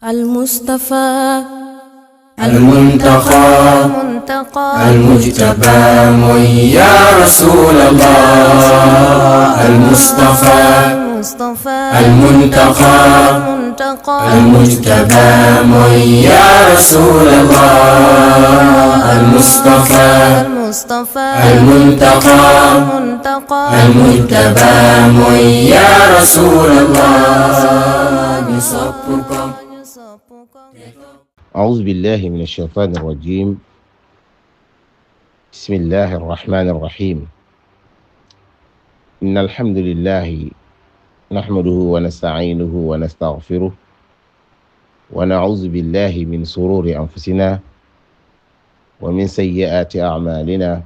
المصطفى المنتقى المجتبى يا رسول الله المصطفى المنتقى المجتبى يا رسول الله المصطفى المنتقى المجتبى يا رسول الله نصفكم. أعوذ بالله من الشيطان الرجيم. بسم الله الرحمن الرحيم. إن الحمد لله نحمده ونستعينه ونستغفره ونعوذ بالله من شرور أنفسنا ومن سيئات أعمالنا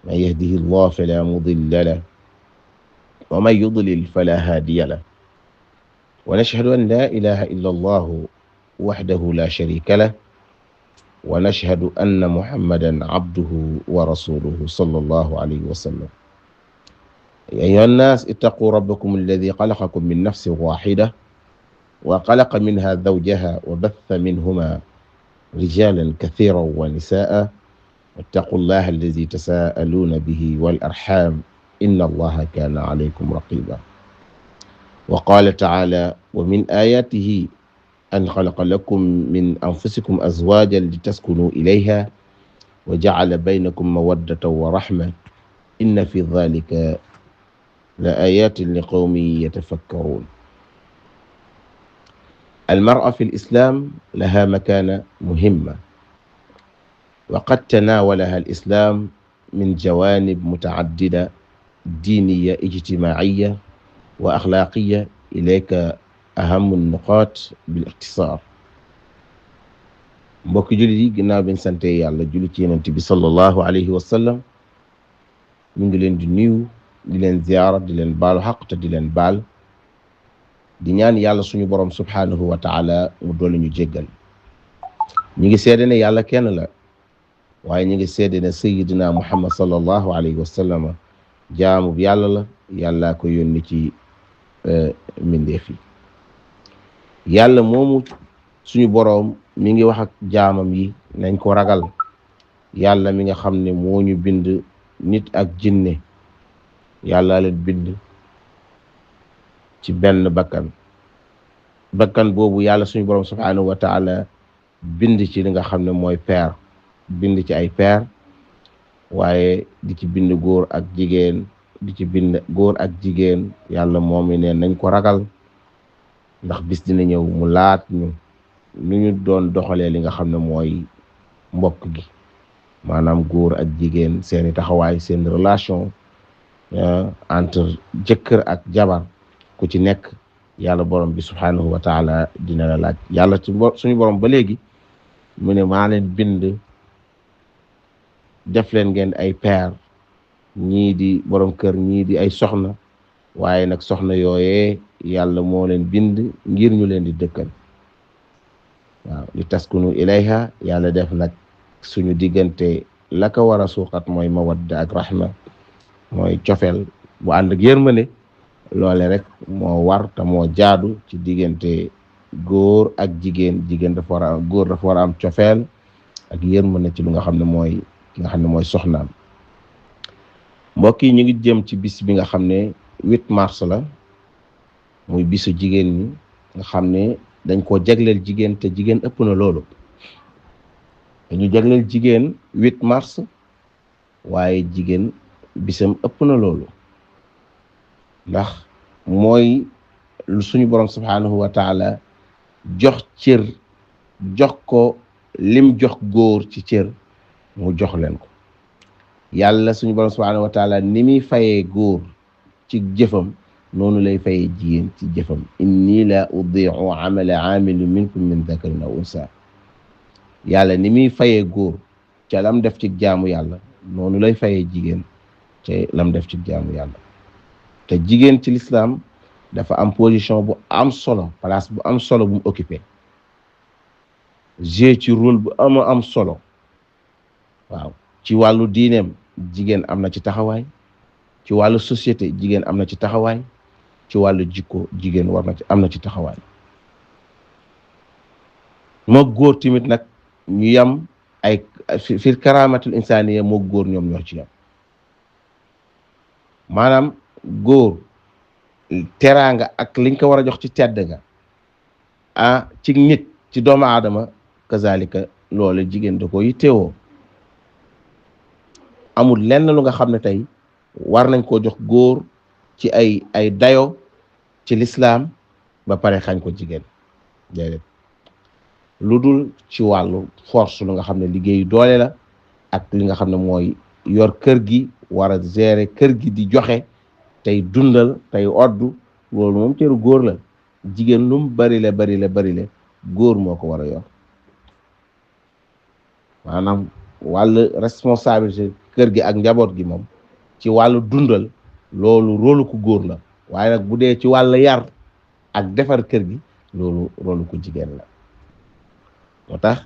من يهده الله فلا مضل له ومن يضلل فلا هادي له ونشهد أن لا إله إلا الله وحده لا شريك له ونشهد أن محمدا عبده ورسوله صلى الله عليه وسلم. يا أيها الناس اتقوا ربكم الذي خلقكم من نفس واحدة وخلق منها زوجها وبث منهما رجالا كثيرا ونساء واتقوا الله الذي تساءلون به والأرحام إن الله كان عليكم رقيبا. وقال تعالى: ومن آياته أن خلق لكم من أنفسكم أزواجا لتسكنوا إليها وجعل بينكم مودة ورحمة إن في ذلك لآيات لقوم يتفكرون. المرأة في الإسلام لها مكانة مهمة وقد تناولها الإسلام من جوانب متعددة دينية اجتماعية وأخلاقية. إليك أهم النقاط بالاختصار. mbokki jullit yi ginnaaw biñ sante yàlla julli ci yonent bi sallallahu alayhi wa sallam ñu ngi leen di nuyu di leen ziyaara di leen baalu xaq te di leen baal di ñaan yàlla suñu borom subhanahu wa taala mu doole ñu jéggal. ñu ngi seede ne yàlla kenn la waaye ñu ngi seede ne sayyidina muhammad sallallahu alayhi wa sallam jaamu bi yàlla la yàlla ko yónni ci mbindeef yi. yàlla moomu suñu boroom mi ngi wax ak jaamam yi nañ ko ragal. yàlla mi nga xam ne moo ñu bind nit ak jinne yàlla leen bind ci benn bakkan boobu yàlla suñu boroom subhanahu wa taala bind ci li nga xam ne mooy peer, bind ci ay peer waaye di ci bind góor ak jigéen yàlla moom mi ne nañ ko ragal ndax bis dina ñëw mu laat ñu nu ñu doon doxalee li nga xam ne mooy mbokk gi, maanaam góor ak jigéen seeni taxawaay, seen relation entre jëkkër ak jabar ku ci nekk yàlla borom bi subhanahu wa taala dina la laaj. yàlla suñu borom ba léegi mu ne maa leen bind def leen ngeen ay père, ñii di borom kër ñii di ay soxna, waaye nag soxna yooyee yàlla moo leen bind ngir ñu leen di dëkkal. waaw li taskunu ilayha yàlla def nag suñu diggante la ko war a suuxat mooy mawadda ak rahma, mooy cofeel bu ànd ak yërmande. loole rek moo war te moo jaadu ci diggante góor ak jigéen. góor dafa war a am cofeel ak yërmande ci lu nga xam ne mooy ki nga xam ne mooy soxnaam. mbokk yi ñu ngi jëm ci bis bi nga xam ne 8 mars la, muy bisu jigéen ñi nga xam ne dañ koo jagleel jigéen te jigéen ëpp na loolu. dañu jagleel jigéen 8 mars waaye jigéen bisam ëpp na loolu, ndax mooy lu suñu borom subhanahu wa taala jox cër, jox ko lim jox góor ci cër mu jox leen ko. yàlla suñu borom subhanahu wa taala ni muy fayee góor ci jëfam noonu lay fayee jigéen ci jëfam. inni la udii'u amala aamilin minkum min dhakarin aw unsa. yàlla ni muy fayee góor ca lam def ci jaamu yàlla noonu lay fayee jigéen ca lam def ci jaamu yàlla. te jigéen ci l'islam dafa am position bu am solo, place bu am solo bu mu occupé, joué ci rôle bu am solo. waaw ci wàllu diineem jigéen am na ci taxawaay, ci wàllu société jigéen am na ci taxawaay, ci wàllu jikko jigéen am na ci taxawaay. moo góor tamit nag ñu yam ay fi karamatul insaniya moo góor ñoom ñoo ci yam maanaam góor teraanga ak liñ ko war a jox ci tedd nga ci nit ci doomu aadama kazalika loolu jigéen da ko yittewoo amul lenn lu nga xam ne tey war nañ koo jox góor ci ay dayo ci lislaam ba pare xañ ko jigéen déedéet lu dul ci wàllu force lu nga xam ne liggéeyu doole la ak li nga xam ne mooy yor kër gi war a gérer kër gi di joxe tey dundal tey oddu loolu moom teeru góor la jigéen lu mu bari le góor moo ko war a yor maanaam wàllu responsabilité kër gi ak njaboot gi moom ci wàllu dundal loolu rôle ku góor la waaye nag bu dee ci wàllu yar ak defar kër gi loolu rôle ku jigéen la moo tax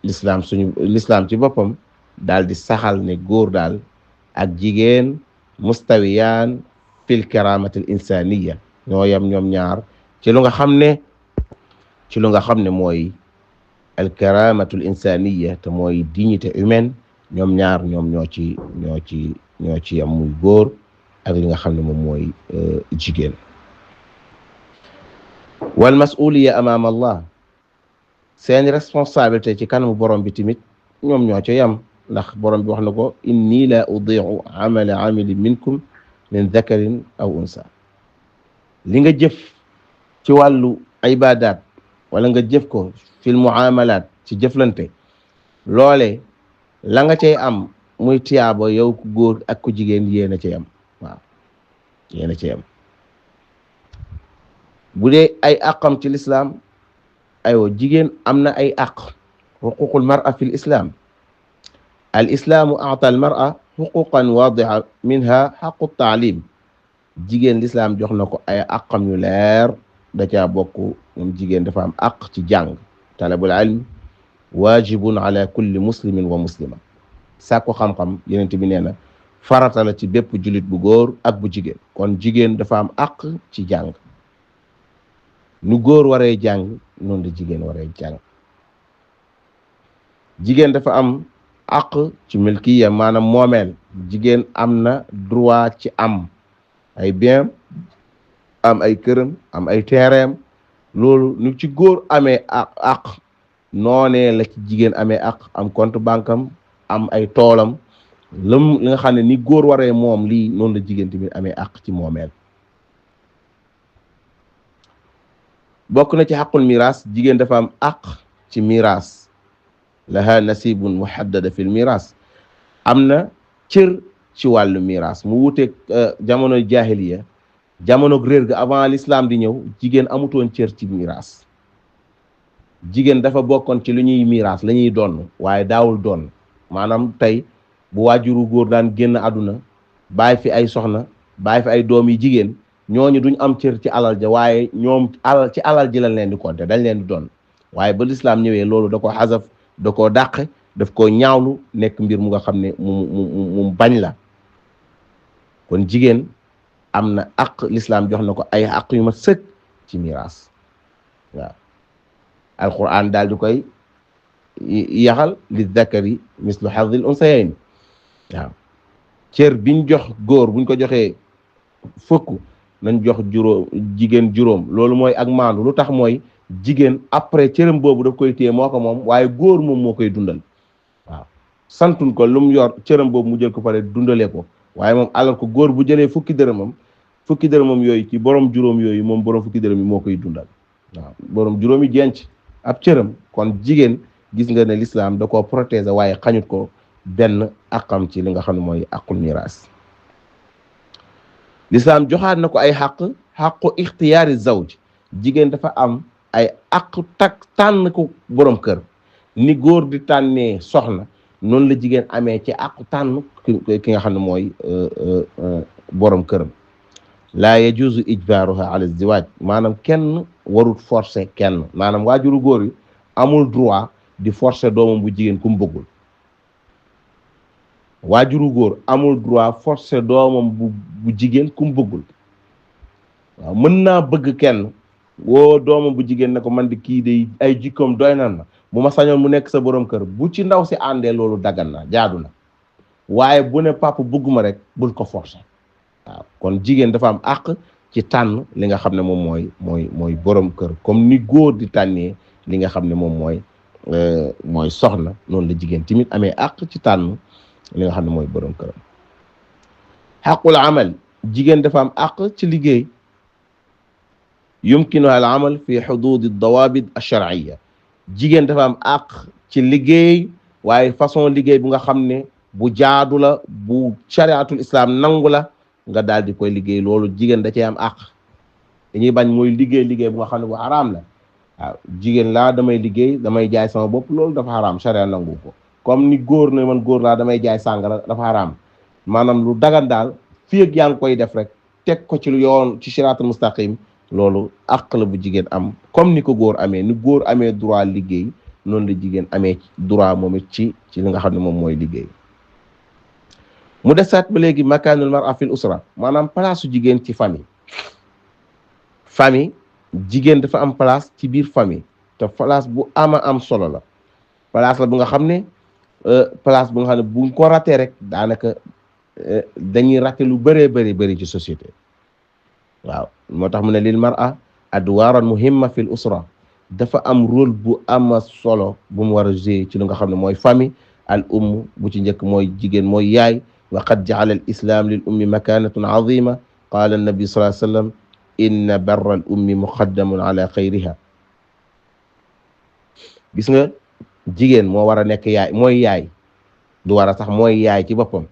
l'islam ci boppam daal di saxal ne góor daal ak jigéen mustawiyaan fil karamatil insaniya ñoo yam ñoom ñaar ci lu nga xam ne mooy al karamatul insaniya te mooy dignité humaine ñoom ñaar ñoo ci yam muy góor ak li nga xam ne moom mooy jigéen wal mas'uliya amama allah seen responsabilité ci kanamu borom bi tamit ñoom ñoo ci yam ndax borom bi wax na ko inni la udi'u amala amilin minkum min dhakarin aw unsa li nga jëf ci wàllu ibadat wala nga jëf ko fil muamalat ci jëflante loole la nga cay am muy tiyaaba yow ku góor ak ku jigéen yéen a cay am waaw yéen a cay am bu dee ay àqam ci lislaam aywa jigéen am na ay àq xuququl mar'a fi l islam al islaamu a'ta al mar'a xuquqan waadiha minha xaqu taalim jigéen lislaam jox na ko ay àqam yu leer da caa bokk moom jigéen dafa am àq ci jàng talabul ilm waajibun ala kulli muslimin wa muslima sàkku xam-xam yenent bi nee na farata la ci bépp julit bu góor ak bu jigéen kon jigéen dafa am àq ci jàng nu góor waree jàng noonu la jigéen waree jàng jigéen dafa am àq ci milkiya maanaam moomeel jigéen am na droit ci am ay bien am ay këram am ay terrain loolu nu ci góor amee àq noonee la ci jigéen amee àq am compte banque am ay toolam li nga xam ne ni góor waree moom lii noonu la jigéen tamit amee àq ci moomeel bokk na ci xaqul miraas jigéen dafa am àq ci miraas laha nasibun muhaddada fil miraas am na cër ci wàllu miraas mu wuteeg jamono jahiliya jamono réer ga avant l'islam di ñëw jigéen amutoon cër ci miraas jigéen dafa bokkoon ci lu ñuy miraas la ñuy doon waaye daawul doon maanaam tey bu waajuru góor daan génn àdduna bàyyi fi ay soxna bàyyi fi ay doom yi jigéen ñooñu duñ am cër ci alal ja waaye ñoom ci alal ji lañ leen di compter dañ leen di doon waaye ba l'islam ñëwee loolu da ko xasaf da koo dàq daf koo ñaawlu nekk mbir mu nga xam ne mu bañ la kon jigéen am na àq l'islam jox na ko ay àq yu ma sëkk ci miraas waaw alquran daal di koy yaxal li zakari mislu hadhil unsayayn waaw cër biñ jox góor buñ ko joxee fukk nañ jox jigéen juróom loolu mooy ak maandu lu tax mooy jigéen après cëram boobu daf koy téye moo ko moom waaye góor moom moo koy dundal waaw santuñ ko lu mu yor cëram boobu mu jël ko pare dundalee ko waaye moom alors que góor bu jëlee fukki dërëmam yooyu ci borom juróom yooyu moom borom fukki dërëm yi moo koy dundal waaw borom juróomi jenc ab cëram kon jigéen gis nga ne l'islam da koo protéger waaye xañut ko benn àqam ci li nga xam ne mooy àqul miraas l'islam joxaat na ko ay xaqu ixtiyaari zawj jigéen dafa am ay àq tànn ko borom kër ni góor di tànnee soxna noonu la jigéen amee ci àqu tànn ki nga xam ne mooy borom këram laa yajuzu ijbaaruha ala ziwaaj maanaam kenn warut forcer kenn maanaam waajuru góor yi amul droit di forcer doomam bu jigéen ku mu bëggul waajuru góor amul droit forcer doomam bu jigéen ku mu bëggul waaw mën naa bëgg kenn woo doomam bu jigéen ne ko man di kii de ay jikkoom doy nan na bu ma sañoon mu nekk sa borom kër, bu ci ndaw si àndee loolu dagan na jaadu na, waaye bu ne papa bugguma rek bul ko forcer. waaw kon jigéen dafa am àq ci tànn li nga xam ne moom mooy borom kër, comme ni góor di tànnee li nga xam ne moom mooy soxna, noonu la jigéen tamit amee àq ci tànn li nga xam ne mooy borom këram. xaqul amal, jigéen dafa am àq ci liggéey. yumkinu al amal fi xudud dawabit alsharciya, jigéen dafa am àq ci liggéey, waaye façon liggéey bu nga xam ne bu jaadu la, bu shariatul islam nangu la, nga daal di koy liggéey, loolu jigéen da cee am àq. dañuy bañ mooy liggéey bu nga xam ne bu xaraam la. waaw jigéen laa damay liggéey, damay jaay sama bopp, loolu dafa xaraam, sharia nangu ko. comme ni góor ne man góor laa damay jaay sàngara, dafa xaraam. maanaam lu dagan daal fii ak yaa ngi koy def rek teg ko ci yoon, ci siraatul mustaqim, loolu àq la bu jigéen am, comme ni ko góor amee. ni góor amee droit liggéey, noonu la jigéen amee droit moom it ci li nga xam ne moom mooy liggéey. mu desaat ba léegi makaanul mar'a fil usra, maanaam place su jigéen ci famille jigéen dafa am place ci biir famille, te place bu am solo la. place la bu nga xam ne place bu nga xam ne buñ ko ratee rek daanaka dañuy raté lu bëree bëri ci société. waaw moo tax mu ne lil mar'a adwaaran muhimma fil usra, dafa am rôle bu ama solo bu mu war a jouer ci li nga xam ne mooy famille. al umm bu ci njëkk mooy jigéen mooy yaay. wa qad ja'ala al islam lil ummi makanatun azima, qala an-nabi sallallahu alayhi wa sallam inna barra al ummi muqaddamun ala xayriha. gis nga jigéen moo war a nekk yaay, mooy yaay, du war a sax mooy yaay ci boppam.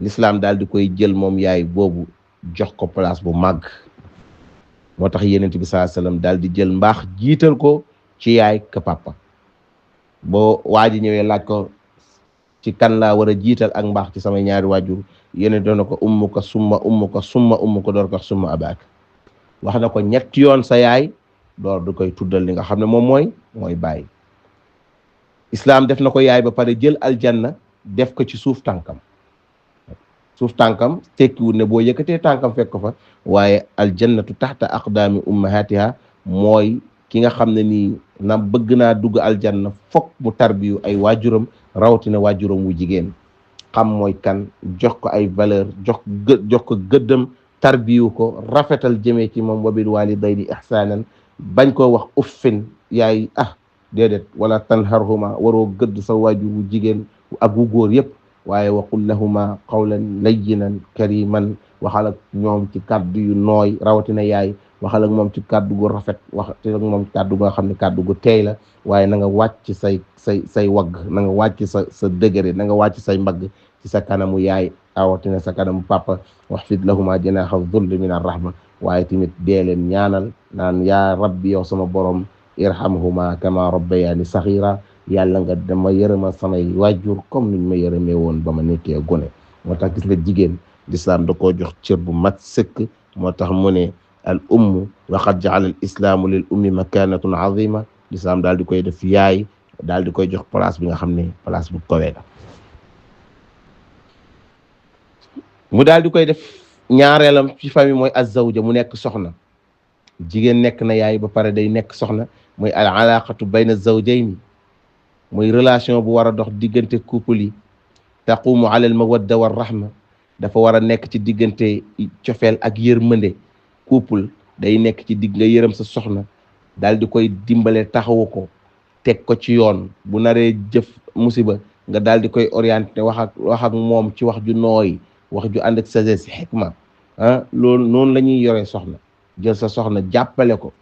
l'islam daal di koy jël moom yaay boobu jox ko place bu màgg. moo tax yenent bi sallallahu alayhi wasallam daal di jël mbaax jiital ko ci yaay ka papa. boo waa ji ñëwee laaj ko ci kan laa war a jiital ak mbaax ci samay ñaari waajur, yeneen doon na ko ummuka summa ummuka door ko summa abaaka. wax na ko ñetti yoon sa yaay door du koy tuddal li nga xam ne moom mooy baay. islam def na ko yaay ba pare jël aljanna def ko ci suuf tànkam. suuf tànkam tekkiwul ne boo yëkkatee tànkam fekk ko fa, waaye aljannatu taxta aqdaami ummahatiha, mooy ki nga xam ne nii na bëgg naa dugg aljanna fokk mu tarbiyu ay waajuram, rawatina waajuram wu jigéen, xam mooy kan, jox ko ay valeur, jox ko gëddam, tarbiyu ko, rafetal jëmee ci moom. wa bil walidayni ihsanan, bañ koo wax uffin yaay déedéet, wala tanharhuma, waroo gëdd sa waajur wu jigéen ak wu góor yépp, waaye waqul lahuma qawlan layyinan kariman, waxal ak ñoom ci kàddu yu nooy, rawatina yaay, waxal ak moom ci kàddu gu rafet, waxal ak moom ci kàddu gu nga xam ne kàddu gu teey la, waaye na nga wàcc say wagg, na nga wàcc sa dëgëre, na nga wàcc say mbagg ci sa kanamu yaay, rawatina sa kanamu papa. waxfid lahuma janaaha dhulli min ar-rahma, waaye tamit dee leen ñaanal naan yaa rabbi yow sama borom, irhamhuma kama rabbayani saghira, yàlla nga dama yërëma samay waajur comme niñ ma yërëmee woon ba ma nekkee gone. moo tax gis nga jigéen l'islam da koo jox cër bu mat sëkk. moo tax mu ne al umm wa qad ja'ala al islaamu lil ummi makanatun azima, l'islam daal di koy def yaay, daal di koy jox place bi nga xam ne place bu kowee la. mu daal di koy def ñaareelam ci famille mooy az-zawja, mu nekk soxna. jigéen nekk na yaay ba pare day nekk soxna, mooy al alaqatu bayna az-zawjayni, mooy relation bu war a dox diggante couple yi. taqumu ala al mawadda war rahma, dafa war a nekk ci diggante cofeel ak yërmande. couple day nekk ci digg nga yërëm sa soxna, daal di koy dimbale, taxawu ko, teg ko ci yoon. bu naree jëf musiba nga daal di koy orienté, wax ak moom ci wax ju nooy, wax ju ànd ak sagesse, xikma. loolu noonu la ñuy yoree soxna. jël sa soxna jàppale ko,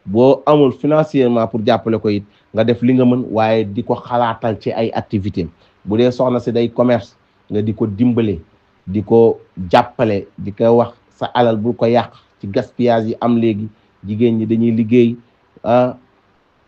boo amul financièrement pour jàppale ko it nga def li nga mën, waaye di ko xalaatal ci ay activité. bu dee soxna si day commerce, nga di ko dimbale, di ko jàppale, di ko wax sa alal bul ko yàq ci gaspillage yi am léegi. jigéen ñi dañuy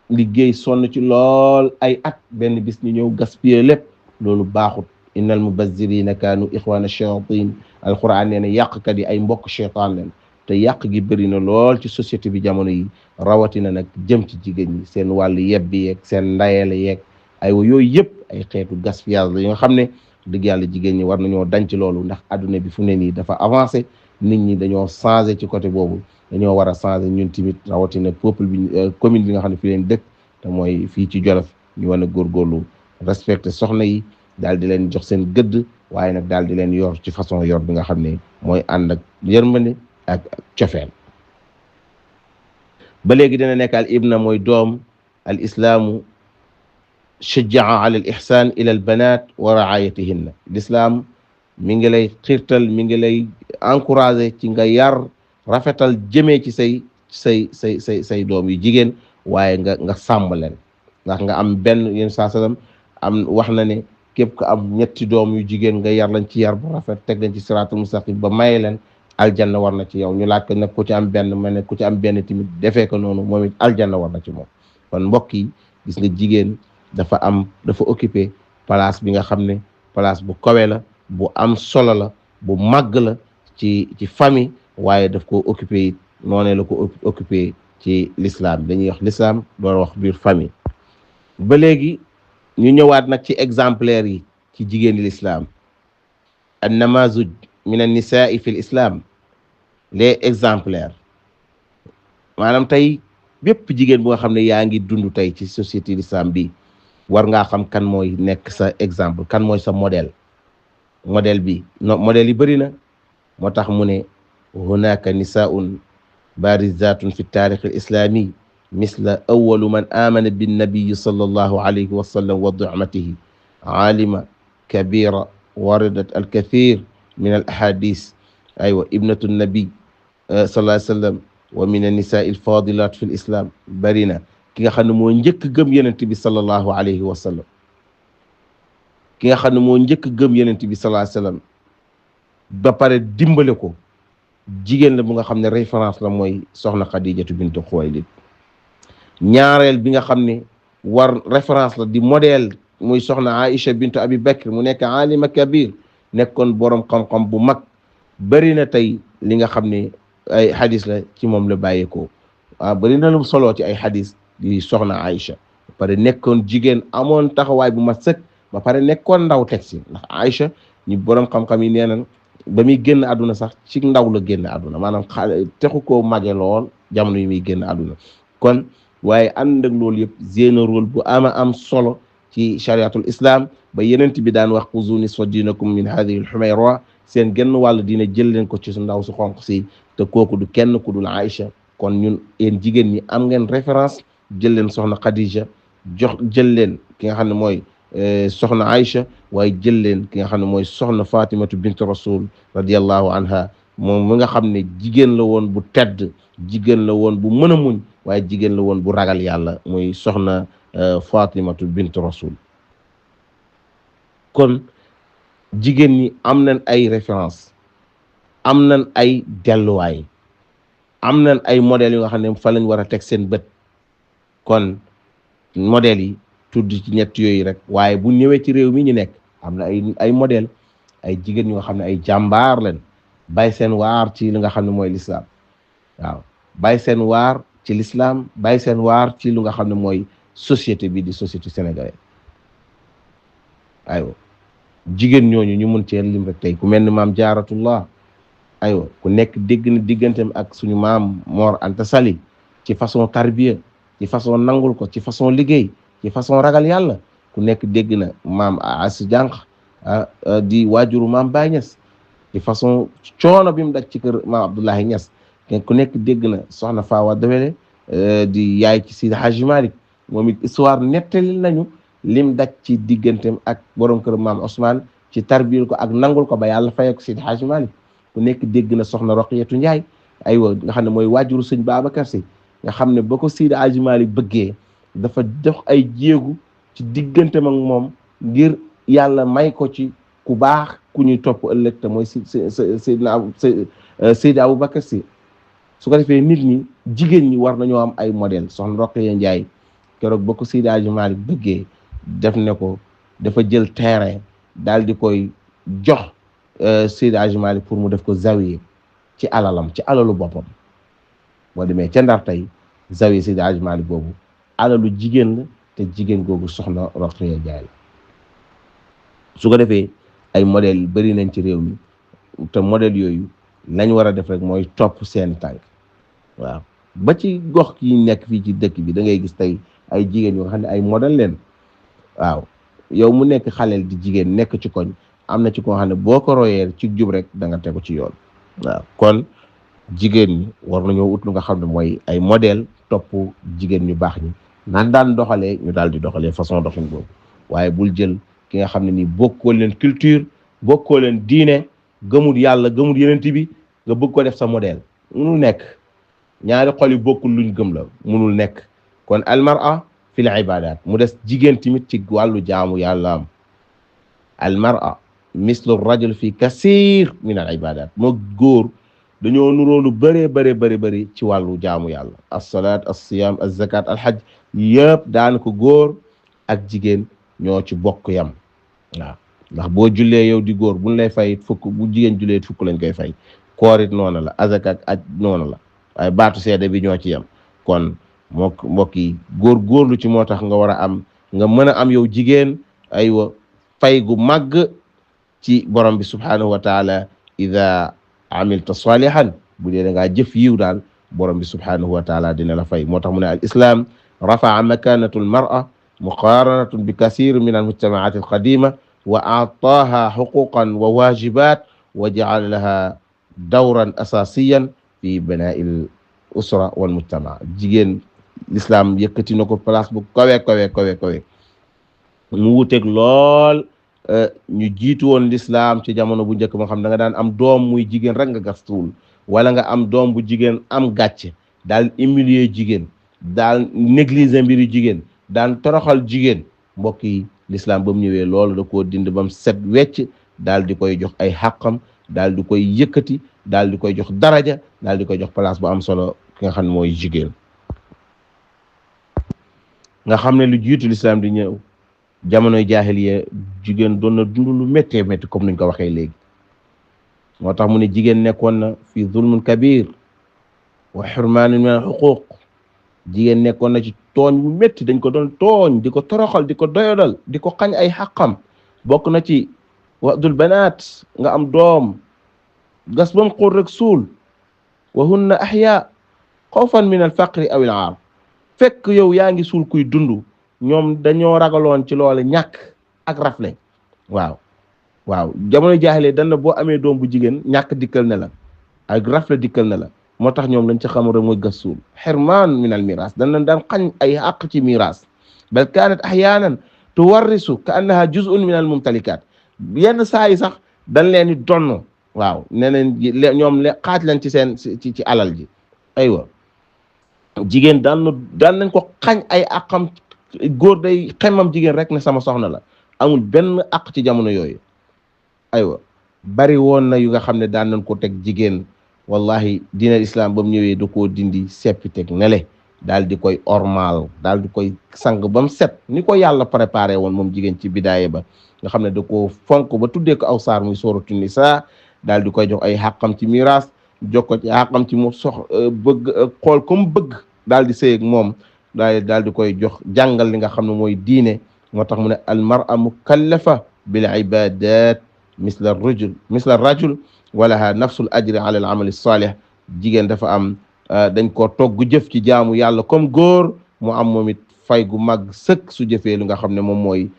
liggéey sonn ci lool ay at, benn bis ñu ñëw gaspiller lépp, loolu baaxut. innal mubazzirina kaanu ixwana shayatin, alquran nee na yàqkat yi ay mbokk cheytaan leen. te yàq gi bëri na lool ci société bi jamono yi, rawatina nag jëm ci jigéen ñi, seen wàllu yebbi yeeg seen ndayele yeeg aywa yooyu yëpp ay xeetu gaspillage la yoo xam ne dëgg yàlla jigéen ñi war nañoo dañ ci loolu. ndax adduna bi fu ne nii dafa avancé, nit ñi dañoo changé ci côté boobu dañoo war a changé ñun tamit rawatina peuple bi commune bi nga xam ne fi leen dëkk te mooy fii ci Jolof ñu war a góorgóorlu respecté soxna yi daal di leen jox seen gëdd waaye nag daal di leen yor ci façon yor bi nga xam ne mooy ànd ak yërmande ak cofeel ba léegi dina nekk al ibna mooy doom al islaamu shajjaa ala al ihsan ila al banat wa raayatihinna l'islaam mi ngi lay xiirtal mi ngi lay encouragé ci nga yar rafetal jëmee ci say doom yu jigéen waaye nga sàmm leen ndax nga am benn yéen saa sallam am wax na ne képp ko am ñetti doom yu jigéen nga yar lañ ci yar bu rafet teg leen ci siraatul mustaqim ba maye leen aljanna war na ci yow ñu laaj ko nag ku ci am benn ma ne ku ci am benn tamit defee ko noonu moom it aljanna war na ci moom kon mbokk yi gis nga jigéen dafa occupé place bi nga xam ne place bu kawe la bu am solo la bu màgg la ci famille waaye daf ko occupé it noonee la ko occupé ci l'islam dañuy wax l'islam door wax biir famille ba léegi ñu ñëwaat nag ci exemplaire yi ci jigéeni l'islam an namazuj min an nisaai fi l'islam les exemplaires maanaam tey bépp jigéen bu nga xam ne yaa ngi dund tey ci société l'islam bi war ngaa xam kan mooy nekk sa exemple kan mooy sa modèle bi modèle yi bëri na moo tax mu ne hunaka nisaun barizatun fi taarix al islami misla awalu man amana binnabiyi sallallahu alayhi wa sallam wa du'matihi alima kabira waradat alkathir min al ahadis aywa ibnatu nabi sallallahu alayhi wa sallam wa min an-nisaa al-faadilaat fi al-islam bari na ki nga xam ne moo njëkk gëm yonent bi sallallahu alayhi wa sallam ki nga xam ne moo njëkk gëm yonent bi sallallahu alayhi wa sallam ba pare dimbale ko jigéen la bu nga xam ne référence la mooy soxna Xadijatu bintu Xuwaylid ñaareel bi nga xam ne war référence la di modèle muy soxna Aïcha bintu Abi Bakr mu nekk alima kabir nekkoon borom xam-xam bu mag bari na tey li nga xam ne ay xadis la ci moom la bàyyeekoo bari na lu solo ci ay xadis di soxna Aïcha ba pare nekkoon jigéen amoon taxawaay bu mat sëkk ba pare nekkoon ndaw teg si ndax Aïcha ñu borom xam-xam yi nee nañ ba muy génn àdduna sax ci ndaw la génn àdduna maanaam texu koo mage lool jamono yi muy génn àdduna kon waaye ànd ak loolu yëpp jéem rôle bu am solo ci chariatul islam ba yenent bi daan wax xuzu nisfa diinakum min hadihi al-humayra seen genn wàll dina jël leen ko ci su ndaw su xonq si te kooku du kenn ku dul Aïcha kon ñun yéen jigéen ñi am ngeen référence jël leen soxna Khadija jël leen ki nga xam ne mooy soxna Aïcha waaye jël leen ki nga xam ne mooy soxna Fatimatu bint rasul radiyallahu anha moom mi nga xam ne jigéen la woon bu tedd jigéen la woon bu mën a muñ waaye jigéen la woon bu ragal yàlla muy soxna Fatimatu bint rasul kon jigéen ñi am nañ ay référence am nañ ay delluwaay am nañ ay modèles yu nga xam ne fa lañ war a teg seen bët kon modèles yi tudd ci ñett yooyu rek waaye bu ñëwee ci réew mi ñu nekk am na ay modèles ay jigéen ñu nga xam ne ay jàmbaar leen bàyyi seen waar ci li nga xam ne mooy l'islam waaw bàyyi seen waar ci l'islam bàyyi seen waar ci lu nga xam ne mooy société bi di société sénégalaise aywa jigéen ñooñu ñu mun cee lim rek tey ku mel ni maam Jaaratullah aywa ku nekk dégg na digganteem ak suñu maam Mor Anta Sali ci façon tarbiya ci façon nangul ko ci façon liggéey ci façon ragal yàlla ku nekk dégg na maam Asi Jànq di waajuru maam Baay Ñas ci façon coono bi mu daj ci kër maam Abdoulaye Ñas ku nekk dégg na soxna Fawa Dawele di yaay ci Sidi Hadji Malick moom it histoire nettali nañu lim daj ci digganteem ak borom kër maam Ousmane ci tarbiyul ko ak nangul ko ba yàlla fayee ko Sidi Hadji Malick ku nekk dégg na soxna Roqiyatu Njaay aywa nga xam ne mooy waajuru sëñ Babacar Si nga xam ne ba ko Sidi Hadji Malick bëggee dafa dox ay jéegu ci digganteem ak moom ngir yàlla may ko ci ku baax ku ñuy topp ëllëg te mooy Seydi Aboubacar Si su ko defee nit ñi jigéen ñi war nañoo am ay modèle soxna Roqiya Njaay keroog ba ko Seydi Hadji Malick bëggee def ne ko dafa jël terrain daal di koy jox Seydi Hadji Malick pour mu def ko zawiya ci alalam ci alalu boppam boo demee ca Ndar tey zawiya Seydi Hadji Malick boobu alalu jigéen la te jigéen googu soxna Roqiya Njaay la su ko defee ay modèle bari nañ ci réew mi te modèle yooyu lañ war a def rek mooy topp seen tànk waaw ba ci gox yi nekk fii ci dëkk bi da ngay gis tey ay jigéen yoo xam ne ay modèle leen waaw yow mu nekk xaleel di jigéen nekk ci koñ am na ci koo xam ne boo ko royee ci jub rek da nga tegu ci yoon waaw kon jigéen ñi war nañoo ut lu nga xam ne mooy ay modèle topp jigéen ñu baax ñi naan daan doxalee ñu daal di doxalee façon doxin boobu waaye bul jël ki nga xam ne nii bokkoo leen culture bokkoo leen diine gëmul yàlla gëmul yenent bi nga bëgg ko def sa modèle munul nekk ñaari xol yi bokkul luñ gëm la munul nekk kon almar'a fil ibadat mu des jigéen tamit ci wàllu jaamu yàlla am almar'a mislu rajul fi kasir min al ibadat moo góor dañoo nuroo lu bëree bëri ci wàllu jaamu yàlla as-salaat as-siyaam az-zakaat al-hajj yëpp daanaka góor ak jigéen ñoo ci bokk yam waaw ndax boo jullee yow di góor buñ lay fay fukk bu jigéen jullee fukk lañ koy fay koor it noonu la azaka ak aj noonu la waaye baatu seede bi ñoo ci yam kon mbokk yi góorlu ci moo tax nga war a am nga mën a am yow jigéen aywa fay gu màgg ci borom bi subhanahu wa taala ida amilta salihan bu dee da ngaa jëf yiw daal borom bi subhanahu wa taala dina la fay moo tax mu ne al islam rafaa makanatu al mar'a muqaranatun bi kasir min al mujtamaat al qadima wa aataaha xuquqan wa wajibat wa ja'ala laha dawran asasiyan fi binaa'i al usra wal mujtama jigéen l'islam yëkkati na ko place bu kawe mu wuteeg lool ñu jiitu woon l'islam ci jamono bu njëkk moo xam da nga daan am doom muy jigéen rek nga gastuwul wala nga am doom bu jigéen am gàcce daal humilier jigéen daal négliger mbiru jigéen daan toroxal jigéen mbokk yi l'islam ba mu ñëwee loolu da koo dind ba mu set wecc daal di koy jox ay xàqam daal di koy yëkkati daal di koy jox daraja daal di koy jox place bu am solo ki nga xam ne mooy jigéen nga xam ne lu jiitu l'islam di ñëw jamonoy jaahiliya jigéen doon na dund lu méttee métti comme nuñ ko waxee léegi moo tax mu ne jigéen nekkoon na fi zulmun kabir wa xurmaanun min al xuquq jigéen nekkoon na ci tooñ bu métti dañ ko doon tooñ di ko toroxal di ko doyodal di ko xañ ay xaqam bokk na ci wadul banaat nga am doom gas bam xóor rek suul wa hunna ahya xawfan min al faqri aw al aar fekk yow yaa ngi suul kuy dund ñoom dañoo ragaloon ci loole ñàkk ak rafle waaw jamono jaaxle dañ la boo amee doom bu jigéen ñàkk dikkal ne la ak rafle dikkal ne la moo tax ñoom lañ ci xamul rek mooy gas suul xirmaan min al miras dañ leen daan xañ ay àq ci miras bal kaanat ahyaanan tuwarrisu ka annaha juz'un min al mumtalikat yenn saa yi sax dañ leen di donn waaw neneen ñoom xaaj leen ci seen ci alal ji aywa jigéen daan nañ ko xañ ay àqam góor day xemmam jigéen rek ne sama soxna la amul benn àq ci jamono yooyu aywa bari woon na yu nga xam ne daan nañ ko teg jigéen wallahi diina islam ba mu ñëwee da koo dindi seppi teg nele daal di koy ormal daal di koy sang ba mu set ni ko yàlla préparé woon moom jigéen ci bidaaye ba nga xam ne da koo fonk ba tuddee ko aw saar muy sooratu nisaa daal di koy jox ay xàqam ci miraas jox ko ci xàqam ci mu bëgg xool comme bëgg daal di sëy ak moom daal di koy jox jàngal li nga xam ne mooy diine moo tax mu ne al mar'a mukallafa bil ibadat misla rajul walaha nafsul ajri ala al amal salih jigéen dafa am dañ ko togg jëf ci jaamu yàlla comme góor mu am moom it fay gu mag sëkk su jëfee li nga xam ne moom mooy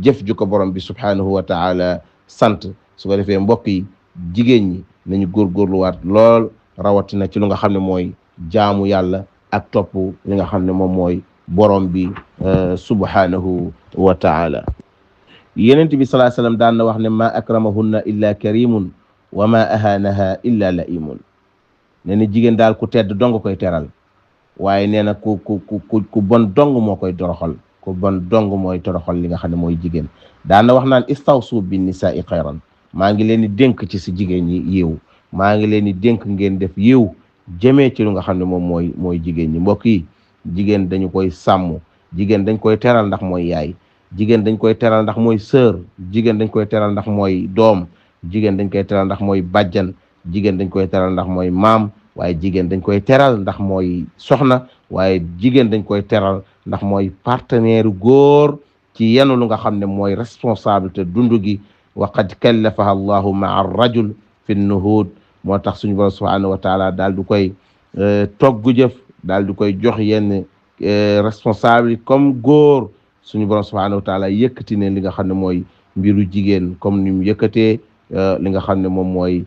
jëf ju ko borom bi subhanahu wa ta'ala sant su ko defee mbokk yi jigéen ñi nañu góorgóorluwaat lool rawatina ci lu nga xam ne mooy jaamu yàlla ak topp li nga xam ne moom mooy borom bi subhanahu wa ta'ala yenent bi sallallahu alayhi wasallam daan na wax ne ma akramahunna illa karimun wa ma ahanaha illa laimun nee na jigéen daal ku tedd dong koy teral waaye nee na ku bon dong moo koy toroxal ku bon dong mooy toroxal li nga xam ne mooy jigéen daan na wax naan istawsu bin nisa'i xayran maa ngi leen di dénk ci si jigéen ñi yiw maa ngi leen di dénk ngeen def yiw jëmee ci lu nga xam ne moom mooy jigéen ñi mbokk yi jigéen dañu koy sàmm jigéen dañ koy teral ndax mooy yaay jigéen dañ koy teral ndax mooy sœur jigéen dañ koy teral ndax mooy doom jigéen dañ koy teral ndax mooy bàjjan jigéen dañ koy teral ndax mooy maam waaye jigéen dañ koy teral ndax mooy soxna waaye jigéen dañ koy teral ndax mooy partenaire góor ci yenu lu nga xam ne mooy responsabilité dundu gi wa qad kallafaha allahu maa ar-rajul fi nuhud moo tax suñu borom subhanahu wa taala daal du koy toggu jëf daal di koy jox yenn responsable comme góor suñu borom subhanahu wa taala yëkkati ne li nga xam ne mooy mbiru jigéen comme ni mu yëkkatee li nga xam ne moom mooy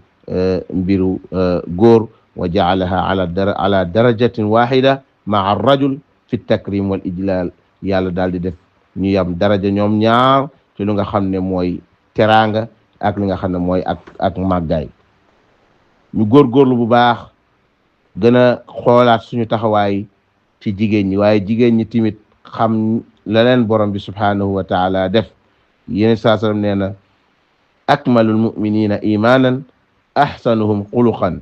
mbiru góor wa jaalaha ala darajatin wahida maa rajul fi takrim wal ijlal yàlla daal di def ñu yam daraja ñoom ñaar ci lu nga xam ne mooy teraanga ak li nga xam ne mooy ak màggaay ñu góorgóorlu bu baax gën a xoolaat suñu taxawaay ci jigéen ñi waaye jigéen ñi tamit xam la leen borom bi subhanahu wa taala def yéen saa sallam nee na akmalul muminina imanan ahsanuhum xuluqan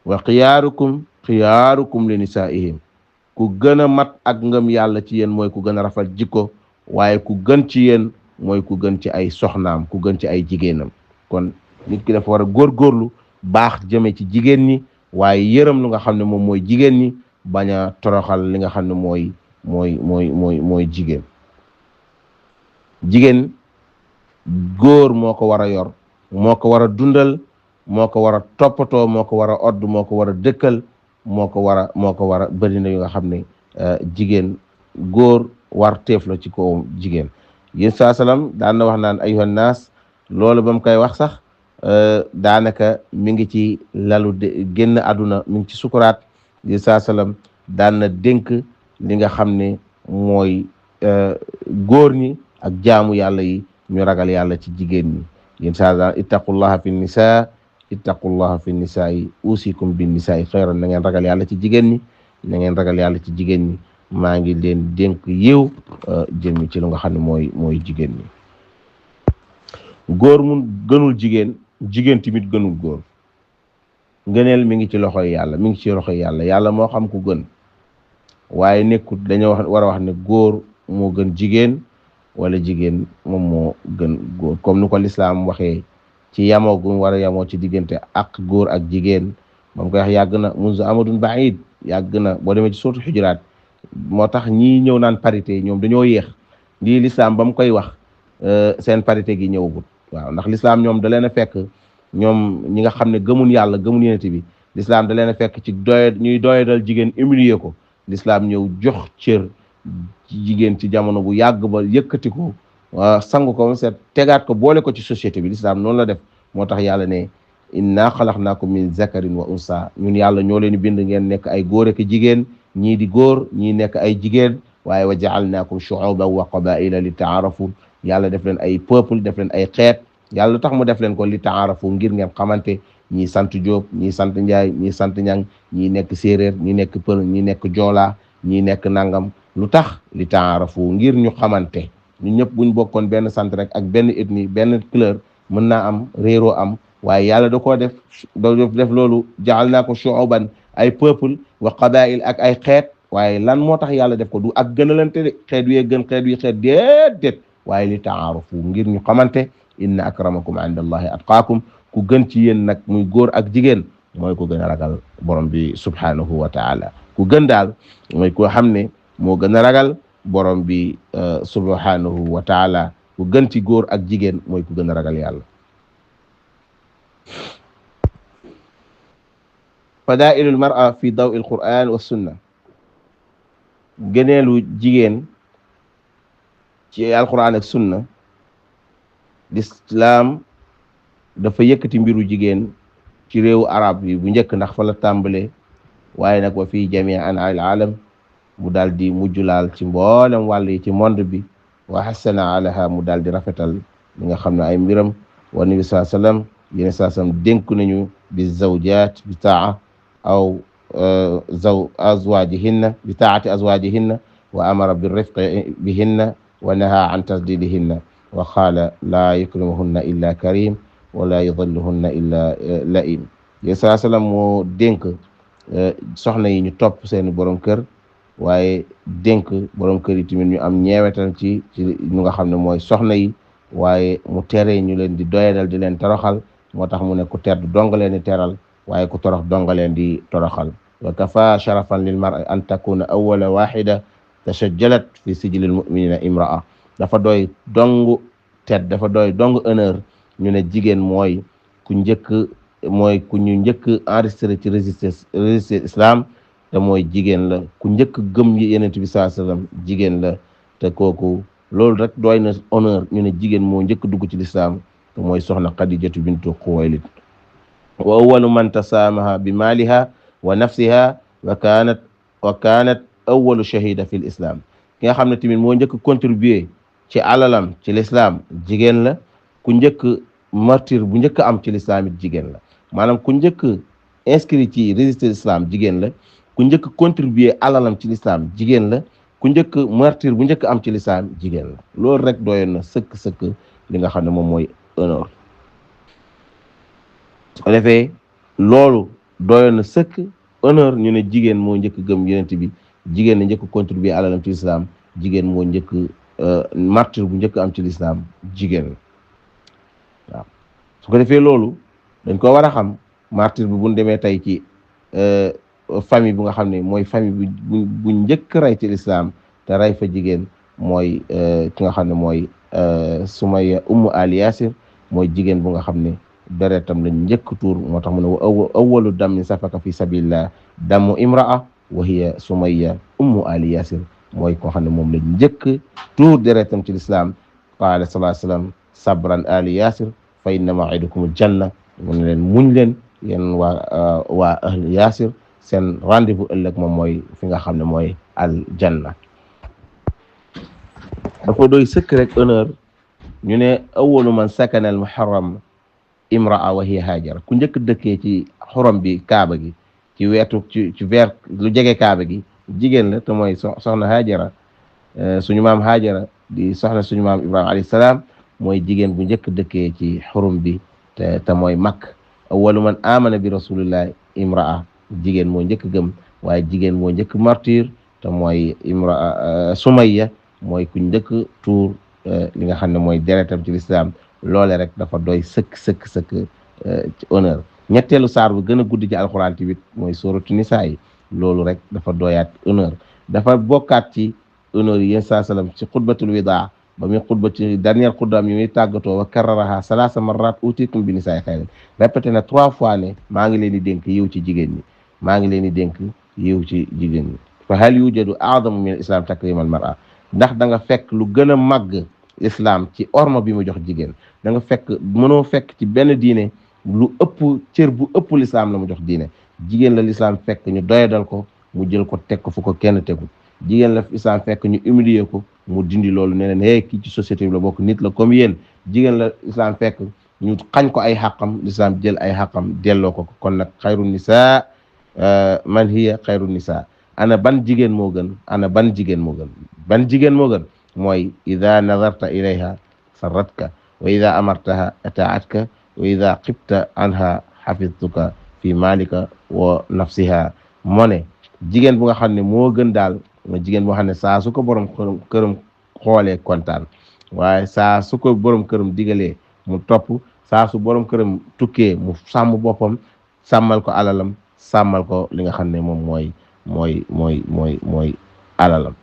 wa xiyaarukum li nisaihim ku gën a mat ak ngëm yàlla ci yéen mooy ku gën a rafet jikko waaye ku gën ci yéen mooy ku gën ci ay soxnaam ku gën ci ay jigéenam kon nit ki dafa war a góorgóorlu baax jëme ci jigéen ñi waaye yërëm lu nga xam ne moom mooy jigéen ñi bañ a toroxal li nga xam ne mooy jigéen góor moo ko war a yor moo ko war a dundal moo ko war a toppatoo moo ko war a odd moo ko war a dëkkal moo ko war a bëri na yu nga xam ne jigéen góor war teef la ci ko jigéen yéen saa salaam daan na wax naan ayuhan naas loolu ba mu koy wax sax daanaka mi ngi ci lalu génn àdduna mi ngi ci sukuraat yéen saa salaam daan na dénk li nga xam ne mooy góor ñi ak jaamu yàlla yi ñu ragal yàlla ci jigéen ñi yéen saa salaam ittaqullaha fi nisaa ittaqullaha fi nisaai usikum bin nisaai xayran na ngeen ragal yàlla ci jigéen ñi na ngeen ragal yàlla ci jigéen ñi maa ngi leen dénk yiw jëmmi ci lu nga xam ne mooy jigéen ñi góor mun gënul jigéen jigéen tamit gënul góor ngëneel mi ngi ci loxoy yàlla mi ngi ci loxoy yàlla yàlla moo xam ku gën waaye nekkut dañoo war a wax ne góor moo gën jigéen wala jigéen moom moo gën góor comme ni ko lislaam waxee ci yamoo gu war a yamoo ci diggante ak góor ak jigéen moom koy wax yàgg na munzu amadun baid yàgg na boo demee ci suuratu xujuraat moo tax ñii ñëw naan parité ñoom dañoo yéex lii lislaam ba mu koy wax seen parité gi ñëwagul waaw ndax lislaam ñoom da leen a fekk ñoom ñi nga xam ne gëmun yàlla gëmun yenente bi lislaam da leen a fekk ci ñuy doyadal jigéen humilier ko lislaam ñëw jox cër jigéen ci jamono bu yàgg ba yëkkati ko sangu ko set tegaat ko boole ko ci société bi lislaam noonu la def moo tax yàlla ne inna xalaqnaakum min zakarin wa unsa ñun yàlla ñoo leen bind ngeen nekk ay góor ak jigéen ñii di góor ñii nekk ay jigéen waaye wa ja'alnaakum shu'uban wa qabaa'ila li ta'aarafu yàlla def leen ay peuple def leen ay xeet yàlla lu tax mu def leen ko li ta'aarafu ngir ngeen xamante ñii sant Jóob ñii sant Njaay ñii sant Ñang ñii nekk séeréer ñii nekk pël ñii nekk joolaa ñii nekk nangam lu tax li ta'aarafu ngir ñu xamante ñun ñëpp buñ bokkoon benn sant rek ak benn ethnie benn couleur mën naa am réeroo am waaye yàlla da koo def loolu jaal naa ko shu'uban ay peuple wa qabaa'il ak ay xeet waaye lan moo tax yàlla def ko du ak gënalante de xeet wi gën xeet wi xeet déedéet waaye li ta'aarafu ngir ñu xamante inna akramakum inda allahi atqaakum ku gën ci yéen nag muy góor ak jigéen mooy ku gën a ragal borom bi subhanahu wa ta'ala ku gën daal mooy koo xam ne moo gën a ragal borom bi subhanahu wa ta'ala ku gën ci góor ak jigéen mooy ku gën a ragal yàlla fadaa'ilul mar'a fi daw'il qur'an wa sunna gëneelu jigéen ci alquran ak sunna l'islam dafa yëkkati mbiru jigéen ci réewu arab yi bu njëkk ndax fa la tàmbale waaye nag wa fi jami' an'il alam mu daal di mujjulaal ci mboolem wàll yi ci monde bi wa hasana alaha mu daal di rafetal li nga xam ne ay mbiram wa nabi sallallahu alayhi wasallam yéen saa sam dénk nañu bi zawjaat bi taa aw azwajihinna bi taati azwajihinna wa amara bi rifqi bihinna wa naha an tasdidihinna wa qaala laa yukrimuhunna illa karim wala yudilluhunna illa la'im yéen saa sallam moo dénk soxna yi ñu topp seen borom kër waaye dénk borom kër yi tamit ñu am ñeewetal ci ñu nga xam ne mooy soxna yi waaye mu tere ñu leen di doyadal di leen toroxal moo tax mu ne ku tedd dong leen di teral waaye ku torox dong leen di toroxal wa kafa sharafan lil mar'i an takuna awwala wahida tashajjalat fi sijlil mu'minina imra'a dafa doy dong tedd dafa doy dong honneur ñu ne jigéen mooy ku njëkk mooy ku ñu njëkk enregistré ci registre islam te mooy jigéen la ku njëkk gëm yi yenent bi sallallahu alayhi wasallam jigéen la te kooku loolu rek doy na honneur ñu ne jigéen moo njëkk dugg ci lislaam te mooy soxna Xadijatu bintu Xuwaylid wa awwalu man tasaamaha bi maaliha wa nafsiha wa kanat awwalu shahida fi l islam ki nga xam ne tamit moo njëkk contribuer ci alalam ci l'islam jigéen la ku njëkk martyr bu njëkk am ci l'islam it jigéen la maanaam ku njëkk inscrit ci registre islam jigéen la ku njëkk contribuer alalam ci l'islam jigéen la ku njëkk martyr bu njëkk am ci l'islam jigéen la loolu rek doyoon na sëkk li nga xam ne moom mooy honneur su ko defee loolu doyoon na sëkk honneur ñu ne jigéen moo njëkk gëm yonent bi jigéen la njëkk contribuer alalam ci l'islam jigéen moo njëkk martyr bu njëkk am ci l'islam jigéen la waaw su ko defee loolu dañ ko war a xam martyr bi buñ demee tey ci famille bu nga xam ne mooy famille bu njëkk rey ci l'islam te rey fa jigéen mooy ki nga xam ne mooy Sumayya ummu Ali Yasir mooy jigéen bu nga xam ne deretam lañ njëkk tuur moo tax mu ne awwalu damin safaka fi sabilillah damu imra'a wa hiya Sumayya ummu Ali Yasir mooy koo xam ne moom lañ njëkk tuur deretam ci l'islam qaala sallallahu alayhi wasallam sabran ali Yasir fa inna ma'idukumul janna mu ne leen muñ leen yéen waa ahli Yasir seen rendez-vous ëllëg moom mooy fi nga xam ne mooy al janna dafa doy sëkk rek honneur ñu ne awwalu man sakana al muharram imraa wa hiya Haajara ku njëkk dëkkee ci xorom bi kaaba gi ci wetu ci vers lu jege kaaba gi jigéen la te mooy soxna Haajara suñu maam Haajara di soxna suñu maam Ibrahima alayhi salaam mooy jigéen bu njëkk dëkkee ci xorom bi te mooy Makka awwalu man amana bi rasulillahi imraa jigéen moo njëkk gëm waaye jigéen moo njëkk martyr te mooy Sumayya mooy ku njëkk tuur li nga xam ne mooy deretam ci l'islam loole rek dafa doy sëkk ci honneur ñetteelu saar bu gën a guddi ci alxuraan tamit mooy sooratu Nisaa yi loolu rek dafa doyaat honneur dafa bokkaat ci honneur yi yéen saa salaam ci xutbatul widaa ba muy xutba ci dernière xutbaam yi muy tàggatoo wa karraraha salaasa marrat utiikum bi nisaa xayran répété na 3 fois ne maa ngi leen di dénk yiw ci jigéen ñi maa ngi leen di dénk yiw ci jigéen ñi fa hal yujadu a'zamu min al-islam takrim al-mar'a ndax da nga fekk lu gën a màgg islam ci orma bi mu jox jigéen da nga fekk mënoo fekk ci benn diine lu ëpp cër bu ëpp l'islam la mu jox diine jigéen la l'islam fekk ñu doyadal ko mu jël ko teg ko fu ko kenn tegul jigéen la islam fekk ñu humilier ko mu dindi loolu ne leen hey kii ci société bi la bokk nit la comme yéen jigéen la islam fekk ñu xañ ko ay xàqam l'islam jël ay xàqam delloo ko kon nag xayru nisaa man hiya xayru nisaa ana ban jigéen moo gën ana ban jigéen moo gën ban jigéen moo gën mooy ida nadarta ilayha sarratka wa ida amartaha ataatka wa ida xibta anha xafidtuka fi malika wa nafsiha moo ne jigéen bu nga xam ne moo gën daal mooy jigéen boo xam ne saa su ko borom këram xoolee kontaan waaye saa su ko borom këram digalee mu topp saa su borom këram tukkee mu sàmm boppam sàmmal ko alalam sàmmal ko li nga xam ne moom mooy alalam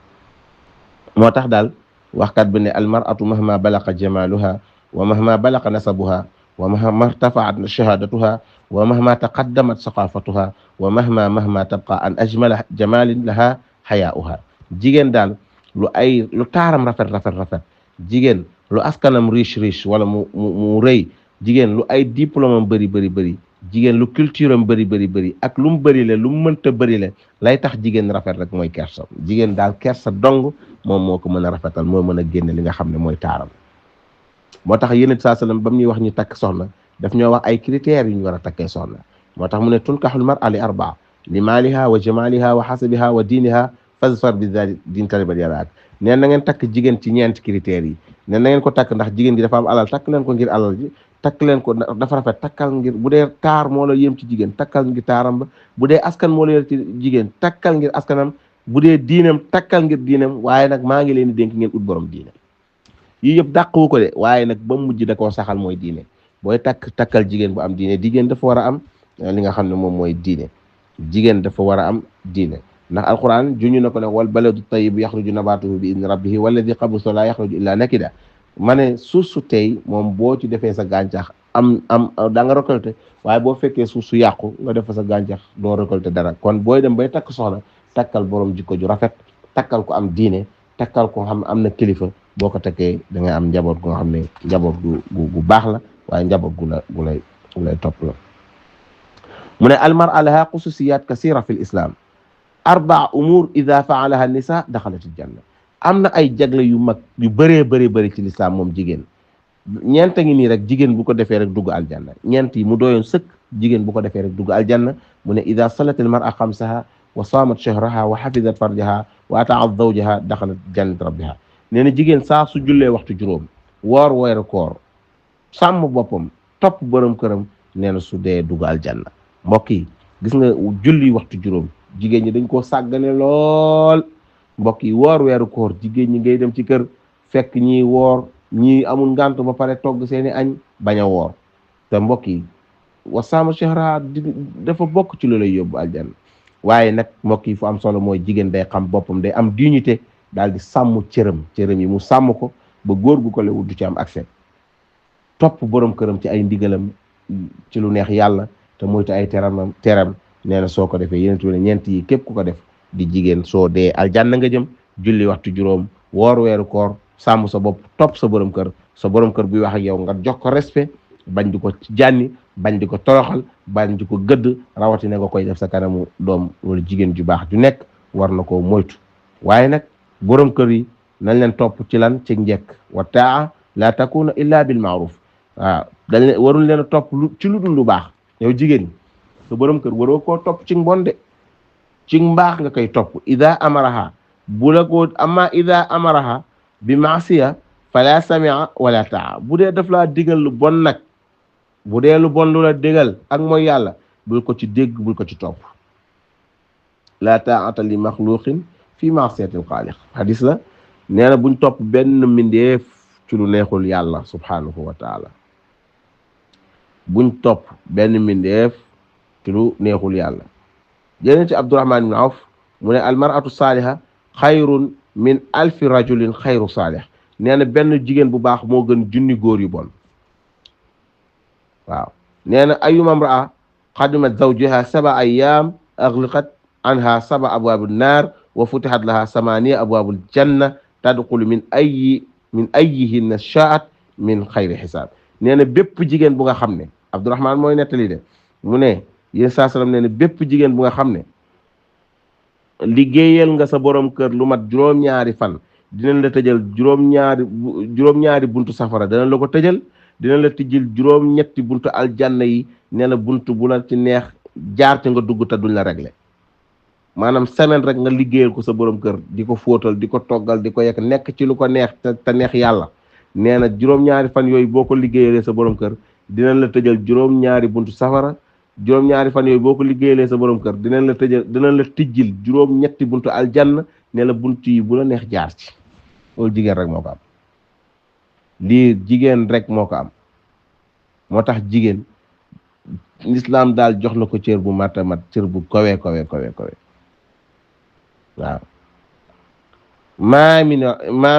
moo tax daal waxkat bi ne almar'atu mahma balaqa jamaluha wa mahma balaqa nasabuha wa mahma irtafa'at shahadatuha wa mahma taqaddamat saqafatuha wa mahma tabqa an ajmala jamalin laha xayaa'uha jigéen daal lu taaram rafet jigéen lu askanam riche wala mu rëy jigéen lu ay diplôme am bëri jigéen lu culture am bëri ak lu mu bëri le lu mu mënta bëri le lay tax jigéen rafet rek mooy kersa jigéen daal kersa dong moom moo ko mën a rafetal moo mën a génne li nga xam ne mooy taaram moo tax yonent saa sallam ba mu ñuy wax ñu takk soxna daf ñoo wax ay critères yu ñu war a takkee soxna moo tax mu ne tunkaxul mar'a li arba'a li maaliha wa jamaliha wa hasabiha wa diiniha fasfar bi zaati diin taribat yadaak neen na ngeen takk jigéen ci ñeenti critères yi neen na ngeen ko takk ndax jigéen gi dafa am alal takk leen ko ngir alal ji takk leen ko dafa rafet takkal ngir bu dee taar moo la yéem ci jigéen takkal ngir taaram ba bu dee askan moo la yéem ci jigéen takkal ngir askanam bu dee diinam takkal ngir diinam waaye nag maa ngi leen di dénk ngeen ut borom diine yii yëpp dàqwu ko de waaye nag ba mujj da koo saxal mooy diine booy takkal jigéen bu am diine jigéen dafa war a am li nga xam ne moom mooy diine jigéen dafa war a am diine ndax alquran juñu na ko ne wal baladu tayyib yaxruju nabatuhu bi idni rabbihi walladi xabusa la yaxruju illa nakida ma ne suuf su tey moom boo ci defee sa gàncax am da nga récolter waaye boo fekkee suuf su yàqu nga def fa sa gàncax doo récolter dara kon booy dem bay takk soxna takkal borom jikko ju rafet takkal ko am diine takkal ko xam am na kilifa boo ko takkee da ngay am njaboot gu nga xam ne njaboot gu baax la waaye njaboot gu lay topp la mu ne almar'a laha xususiyat kasira fi l islam 4 umur ida faalaha nisa daxalat al janna am na ay jagle yu mag yu bëree ci l'islam moom jigéen ñeent ngi nii rek jigéen bu ko defee rek dugg aljanna ñeent yi mu doyoon sëkk jigéen bu ko defee rek dugg aljanna mu ne ida salat al mar'a xamsaha wa saamat shahraha wa xafidat farjaha wa ataat zawjaha daxalat jannat rabbiha nee na jigéen saa su jullee waxtu juróom woor weeru koor sàmm boppam topp borom këram nee na su dee dugg aljanna mbokk yi gis nga julli waxtu juróom jigéen ñi dañ koo sàggane lool mbokk yi woor weeru koor jigéen ñi ngay dem ci kër fekk ñi woor ñi amul ngànt ba pare togg seeni añ bañ a woor te mbokk yi wasaama shahra dafa bokk ci loolay yóbbu aljanna waaye nag mbokk yi fu am solo mooy jigéen day xam boppam day am dignité daal di sàmm cëram yi mu sàmm ko ba góor gu ko lewul du ci am accès topp borom këram ci ay ndigalam ci lu neex yàlla te moytu ay teram nee na soo ko defee yéen ne ñeent yi képp ku ko def di jigéen soo dee aljanna nga jëm julli waxtu juróom woor weeru koor sàmm sa bopp topp sa borom kër buy wax ak yow nga jox ko respect bañ di ko jànni bañ di ko toroxal bañ di ko gëdd rawatina nga koy def sa kanamu doom wala jigéen ju baax ju nekk war na koo moytu waaye nag borom kër yi nañ leen topp ci lan ci njekk wa taa la takuna illa bil ma'ruf waaw warul leen a topp ci lu dul lu baax yow jigéen ñi sa borom kër waroo koo topp ci mbonde ci mbaax nga koy topp ida amaraha bu la ko amma ida amaraha bi maasiya fala samia wala taa bu dee daf laa digal lu bon nag bu dee lu bon lu la digal ak mooy yàlla bul ko ci dégg bul ko ci topp la taata li maxluqin fi maasiyatil xaaliq hadis la nee na buñ topp benn mbindeef ci lu neexul yàlla subhanahu wa taala buñ topp benn mbindeef ci lu neexul yàlla jëleen ci Abdurahman ibn Awf mu ne almaratu saaliha xayrun min alfi rajulin xayru saalih nee na benn jigéen bu baax moo gën junni góor yu bon waaw nee na ayuma imraa xadimat zawjiha 7 ayyam aghliqat anha 7 abwaabu nnaar wa futihat laha 8 abwaabul janna tadxulu min ayyihinna shaa'at min xayri xisaab nee na bépp jigéen bu nga xam ne Abdurahman mooy nettali de mu ne yéen saa salaam nee na bépp jigéen bu nga xam ne liggéeyal nga sa borom kër lu mat juróom-ñaari fan dinañ la tëjal juróom-ñaari buntu safara dinañ la ko tëjal dinañ la tijjil juróom-ñetti buntu aljanna yi nee na buntu bu la ci neex jaar te nga dugg te duñ la réglé maanaam semaine rek nga liggéeyal ko sa borom kër di ko fóotal di ko toggal di ko yekk nekk ci lu ko neex te neex yàlla nee na juróom-ñaari fan yooyu boo ko liggéeyalee sa borom kër dinañ la tëjal juróom-ñaari buntu safara juróom-ñaari fan yooyu boo ko liggéeyalee sa borom kër dinañ la tijjil juróom-ñetti buntu aljanna ne la buntu yi bu la neex jaar ci loolu jigéen rek moo ko am lii jigéen rek moo ko am moo tax jigéen l'islam daal jox na ko cër bu mat cër bu kawe waaw ma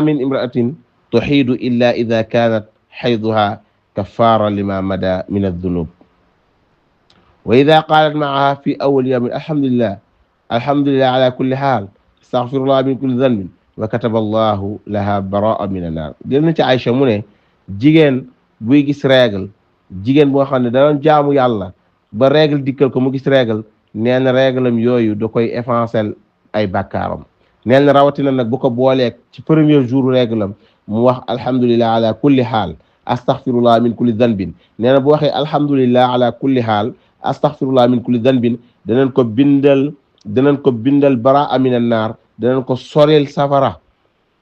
min imra'atin tuhiidu illa idha kanat hayduha kaffara lima mada min adh-dhunub wa idha qalat ma'aha fi awwal yawmin alhamdulillah ala kulli hal astaghfirullah min kulli dhanbin wa kataba allahu laha baraa min an-nar jël na ci Aïcha mu ne jigéen buy gis règle jigéen boo xam ne da doon jaamu yàlla ba règle dikkal ko mu gis règle nee na règle am yooyu da koy effacer ay bàkkaaram nee na rawatina nag bu ko booleeg ci premier jour règle am mu wax alhamdulillah ala kulli haal astaghfirullah min kulli dhanbin nee na bu waxee alhamdulillah ala kulli haal astaghfirullah min kulli dhanbin danañ ko bindal baraa min an-naar danañ ko soreel safara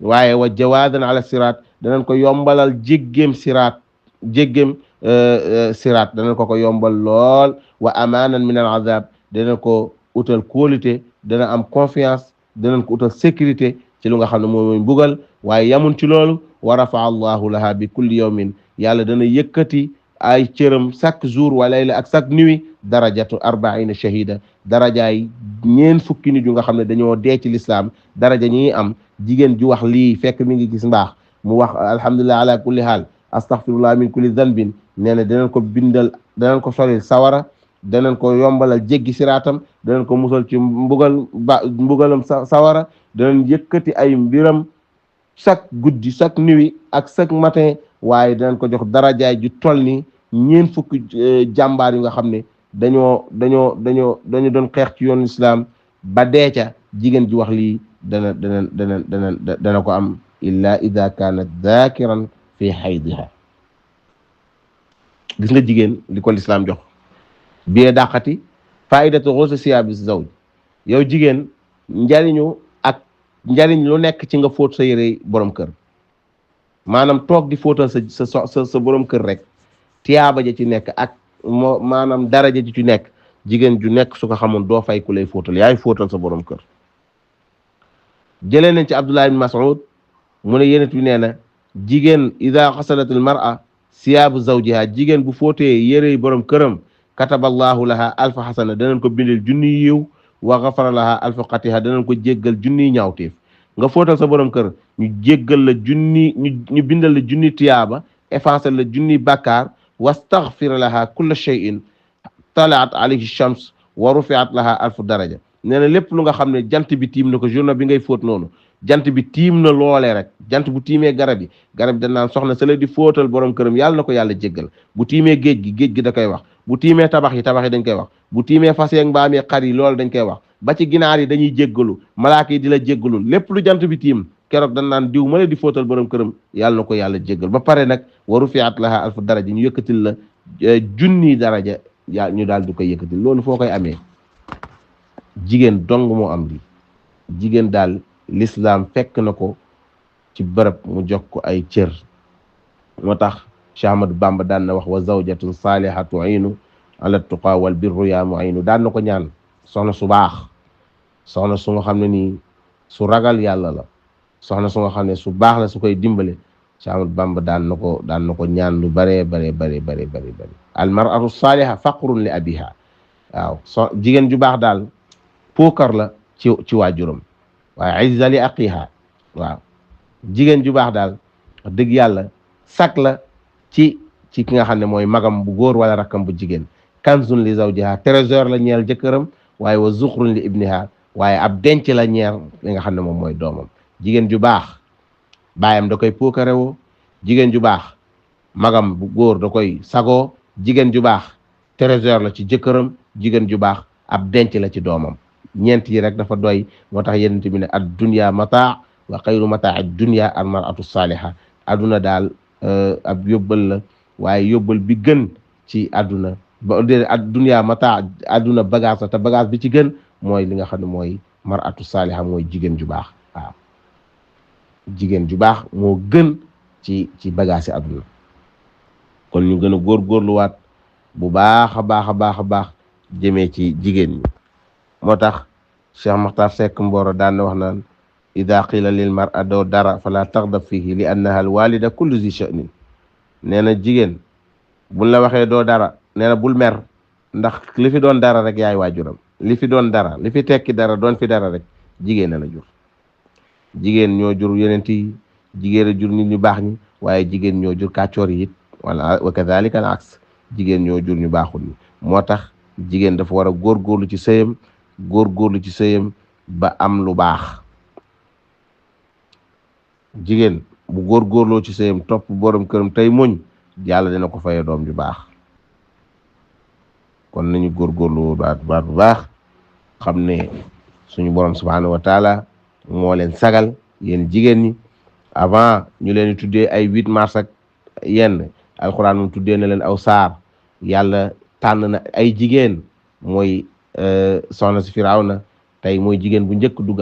waaye wa jawaadan ala siraat danañ ko yombalal jéggéem siraat danañ ko yombal lool wa amaanan min al-azab danañ ko utal qualité dana am confiance danañ ko utal sécurité ci lu nga xam ne mooy mbugal waaye yamun ci loolu wa rafaa allahu laha bi kulli yawmin yàlla dana yëkkati ay cëram chaque jour wa layla ak chaque nuit darajatu 40 shahida darajaay 40 nit yu nga xam ne dañoo dee ci l'islam daraja ñi am jigéen ju wax lii fekk mi ngi gis mbaax mu wax alhamdulillah ala kulli haal astaghfirullah min kulli dhanbin nee na danañ ko bindal danañ ko solil sawara danañ ko yombalal jéggi siraatam danañ ko musal ci mbugalam sawara danañ yëkkati ay mbiram chaque guddi chaque nuit ak chaque matin waaye danañ ko jox darajaay ju toll ni ñeen fukki jàmbaar yu nga xam ne dañoo doon xeex ci yoonu islam ba deeca jigéen ji wax lii dana ko am illa ida kanat dhakiran fi haydiha gis nga jigéen li ko l'islam jox bie dàqati faidatu ghusl siyabi zawj yow jigéen njariñ lu nekk ci nga fóot sa yére borom kër maanaam toog di fóotal sa borom kër rek tiyaaba ja ci nekk ak maanaam daraja ji ci nekk jigéen ju nekk su ko xamoon doo fay ku lay fóotal yaay fóotal sa borom kër jëlee nañ ci Abdullah ibn Mas'ud mu ne yenent bi nee na jigéen ida xasalat al mar'a siyaabu zawjiha jigéen bu fóotee yére borom këram kataballahu laha alfa xasana danañ ko bindil junni yiw wa ghafara laha alfa qatiha danañ ko jéggal junni ñaawteef nga fóotal sa borom kër ñu jéggal la junni ñu bindal la junni tiyaaba effacé la junni bàkkaar wastaghfir laha kulla shay'in talaat alayhi shams wa rufi'at laha alfu daraja nee na lépp lu nga xam ne jant bi tiim na ko journée bi ngay fóot noonu jant bi tiim na loolee rek jant bu tiimee garab yi dañ naan soxna sa la di fóotal borom këram yàlla na ko yàlla jéggal bu tiimee géej gi da koy wax bu tiimee tabax yi dañ koy wax bu tiimee fas yeeg mbaam yi xar yi loolu dañ koy wax ba ci ginaar yi dañuy jéggalu malaaka yi di la jéggalu lépp lu jant bi tiim keroog dañ naan diw ma la di fóotal borom këram yàlla na ko yàlla jéggal ba pare nag wa rufi'at laha alfu daraja ñu yëkkatil la junni daraja ñu daal di koy yëkkatil loolu foo koy amee jigéen dong moo am li jigéen daal l'islam fekk na ko ci bërëb mu jox ko ay cër moo tax Cheikh Ahmadou Bamba daan na wax wa zawjatun salihatu tu'inu ala tuqa wal birru ya mu'inu daan na ko ñaan soxna su baax soxna su nga xam ne nii su ragal yàlla la soxna su nga xam ne su baax la su koy dimbale Cheikh Ahmadou Bamba daan na ko ñaan lu bare al mar'atu saliha faqrun li abiha waaw jigéen ju baax daal pookar la ci waajuram waaye izza li aqiha waaw jigéen ju baax daal wax dëgg yàlla sak la ci ki nga xam ne mooy magam bu góor wala rakkam bu jigéen kanzun li zawjiha trésor la ñeel jëkkëram waaye wa zuxrun li ibniha waaye ab denc la ñeel li nga xam ne moom mooy doomam jigéen ju baax baayam da koy pookarewoo jigéen ju baax magam bu góor da koy sagoo jigéen ju baax trésor la ci jëkkëram jigéen ju baax ab denc la ci doomam ñeent yi rek dafa doy moo tax yenent bi ne ad dunya mataa wa xayru mataa ad dunya al mar'atu saliha aduna daal ab yóbbal la waaye yóbbal bi gën ci aduna ba ad dunya mataa aduna bagage la te bagage bi ci gën mooy li nga xam ne mooy mar'atu saliha mooy jigéen ju baax waaw jigéen ju baax moo gën ci bagage yi aduna kon ñu gën a góorgóorluwaat bu baax a baax jëmee ci jigéen ñi moo tax Cheikh Makhtar Seck Mboro daan na wax naan ida qila lil mar'a doo dara fala taghdab fihi li annaha al walida kullu zi sha'nin nee na jigéen buñ la waxee doo dara nee na bul mer ndax li fi doon dara rek yaay waajuram li fi doon dara li fi tekki dara doon fi dara rek jigéen na la jur jigéen ñoo jur yonent yi jigéen a jur nit ñu baax ñi waaye jigéen ñoo jur kàccoor yi it wala wa kadhalika al aks jigéen ñoo jur ñu baaxul ñi moo tax jigéen dafa war a góorgóorlu ci sëyam ba am lu baax jigéen bu góorgóorloo ci sëyam topp borom këram tey muñ yàlla dina ko faye doom ju baax kon nañu góorgóorlu baat bu baax xam ne suñu borom subhanahu wa taala moo leen sagal yéen jigéen ñi avant ñu leen di tuddee ay 8 mars ak yenn alxuraan moom tuddee na leen aw saar yàlla tànn na ay jigéen mooy soxna si Firawna tey mooy jigéen bu njëkk dugg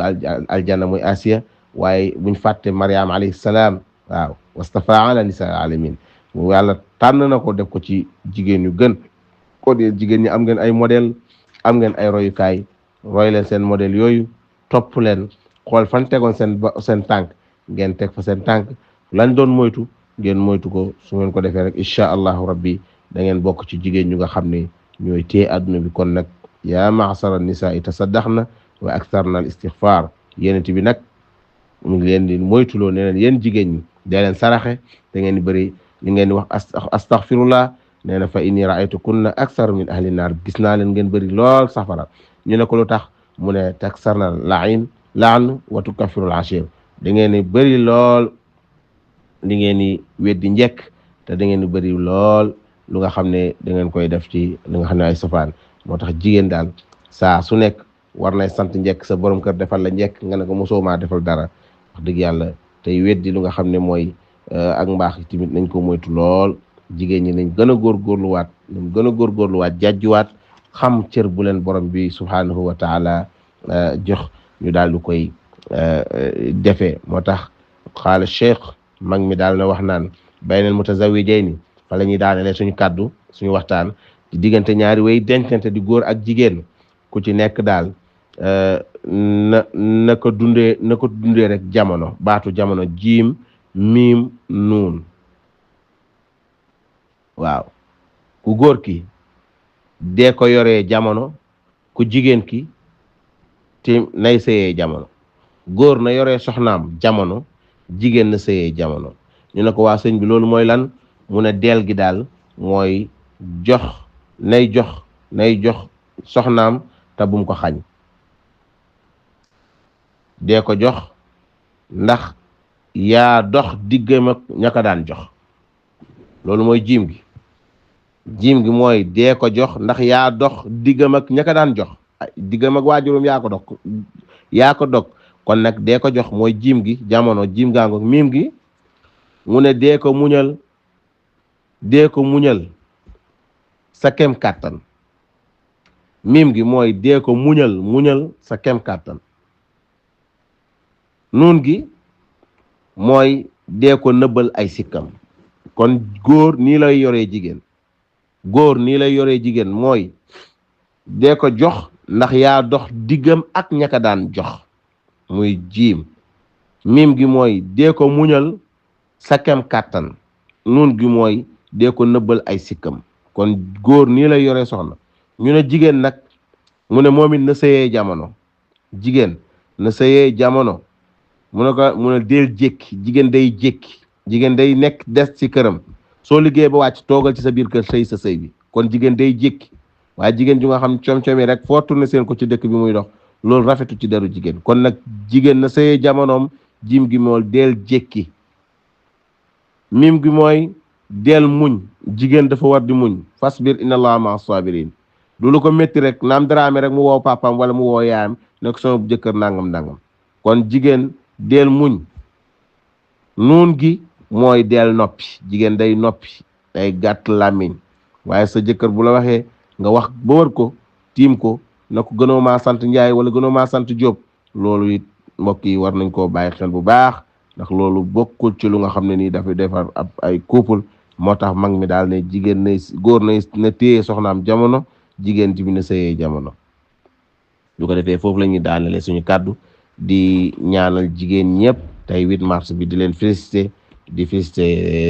aljanna mooy Asiya waaye buñ fàtte Mariam alayhi salaam waaw wastafa ala nisa alamin mu yàlla tànn na ko def ko ci jigéen yu gën ko de jigéen ñi am ngeen ay modèle am ngeen ay royukaay roy leen seen modèle yooyu topp leen xool fan tegoon seen tànk ngeen teg fa seen tànk lañ doon moytu ngeen moytu ko su ngeen ko defee rek incha allahu rabbi da ngeen bokk ci jigéen ñu nga xam ne ñooy téye adduna bi kon nag yaa ma'shara nisaa tasaddaxna wa aktharna al istighfar yénent bi nag mu ngi leen di moytuloo ne leen yéen jigéen ñi dee leen saraxe da ngeen di bëri li ngeen di wax astaghfirullah nee na fa inni ra'aytukunna akthar min ahli naar gis naa leen ngeen bëri lool safara ñu ne ko lu tax mu ne taksarna laan wa tukaffirul ashir da ngeen di bëri lool li ngeen di weddi njekk te da ngeen di bëri lool lu nga xam ne da ngeen koy def ci li nga xam ne ay safaan moo tax jigéen daal saa su nekk war nay sant njekk sa borom kër defal la njekk nga ne ko mosoo maa defal dara wax dëgg yàlla tey weddi lu nga xam ne mooy ak mbaax yi tamit nañ ko moytu lool jigéen ñi nañ gën a góorgóorluwaat nañ gën a góorgóorluwaat jàjjuwaat xam cër bu leen borom bi subhanahu wa taala jox ñu daal di koy defee moo tax xaala cheikh mag mi daal na wax naan baynal mutazawijayni fa la ñuy daanele suñu kàddu suñu waxtaan ci diggante ñaari way dencante di góor ak jigéen ku ci nekk daal na ko dundee rek jamono baatu jamono jiim miim nuun waaw ku góor ki dee ko yoree jamono ku jigéen ki te nay sëyee jamono góor na yoree soxnaam jamono jigéen na sëyee jamono ñu ne ko waa sëñ bi loolu mooy lan mu ne deel gi daal mooy nay jox soxnaam te bum ko xañ dee ko jox ndax yaa dox diggam ak ña ko daan jox loolu mooy jiim gi mooy dee ko jox ndax yaa dox diggam ak ña ko daan jox diggam ak waajurum yaa ko dog kon nag dee ko jox mooy jiim gi jamono jiim gaango miim gi mu ne dee ko muñal sa kem kàttan miim gi mooy dee ko muñal sa kem kàttan nuun gi mooy dee ko nëbbal ay sikkam kon góor nii lay yoree jigéen mooy dee ko jox ndax yaa dox diggam ak ñaka daan jox muy jiim miim gi mooy dee ko muñal sa kem kàttan nuun gi mooy dee ko nëbbal ay sikkam kon góor nii lay yoree soxna ñu ne jigéen nag mu ne moom it na sëyee jamono jigéen na sëyee jamono mu ne deel jékki jigéen day nekk des ci këram soo liggéey ba wàcc toogal ci sa biir kër sëy sa sëy bi kon jigéen day jékki waaye jigéen ju nga xam coom-coomi rek foo tourné seen ko ci dëkk bi muy dox loolu rafetu ci deru jigéen kon nag jigéen na sëyee jamonoom jiim gi mool deel jékki miim gi mooy deel muñ jigéen dafa war di muñ fasbir inna allaha ma sabirin du lu ko métti rek naam daraame rek mu woo papam wala mu woo yaayam nekk sama jëkkër nangam kon jigéen deel muñ nuun gi mooy deel noppi jigéen day noppi day gàtt làmmiñ waaye sa jëkkër bu la waxee nga wax ba wër ko tiim ko na ko gënoo maa sant Njaay wala gënoo maa sant Jóob loolu it mbokk yi war nañ koo bàyyi xel bu baax ndax loolu bokkul ci lu nga xam ne nii dafay defar ab ay couple moo tax mag mi daal ne jigéen góor na téye soxnaam jamono jigéen ci bi na sëyee jamono lu ko defee foofu la ñuy daanale suñu kàddu di ñaanal jigéen ñëpp tey 8 mars bi di leen félicité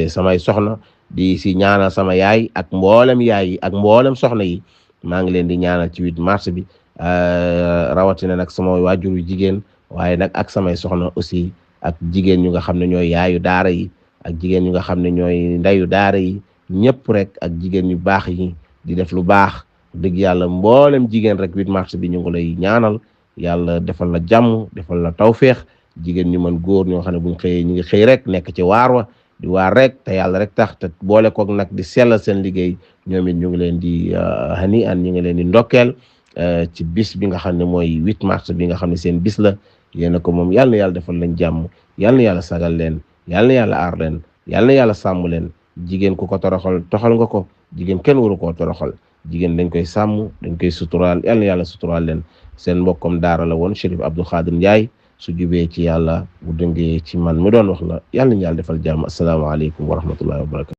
samay soxna di si ñaanal sama yaay ak mboolem yaay yi ak mboolem soxna yi maa ngi leen di ñaanal ci 8 mars bi rawatina nag sama waajur yu jigéen waaye nag ak samay soxna aussi ak jigéen ñu nga xam ne ñooy yaayu daara yi ak jigéen ñu nga xam ne ñooy ndayu daara yi ñëpp rek ak jigéen ñu baax yi di def lu baax dëgg yàlla mboolem jigéen rek 8 mars bi ñu ngi lay ñaanal yàlla defal la jàmm defal la tawféex jigéen ñu mën góor ñoo xam ne buñ xëyee ñu ngi xëy rek nekk ci waar wa di waar rek te yàlla rek tax te boole koog nag di sellal seen liggéey ñoom it ñu ngi leen di hani an ñu ngi leen di ndokkeel ci bis bi nga xam ne mooy 8 mars bi nga xam ne seen bis la yéen ko moom yàlla na yàlla defal leen jàmm yàlla na yàlla sagal leen yàlla na yàlla aar leen yàlla na yàlla sàmm leen jigéen ku ko toroxal toxal nga ko jigéen kenn waru koo toroxal jigéen dañ koy sàmm dañ koy suturaal yàlla na yàlla suturaal leen seen mbokkom daara la woon Chérif Abdou Khadir Ndiaye su jubee ci yàlla bu dëngee ci man mi doon wax la yàlla na yàlla defal jàmm asalaamaaleykum wa rahmatullahi wa barakatu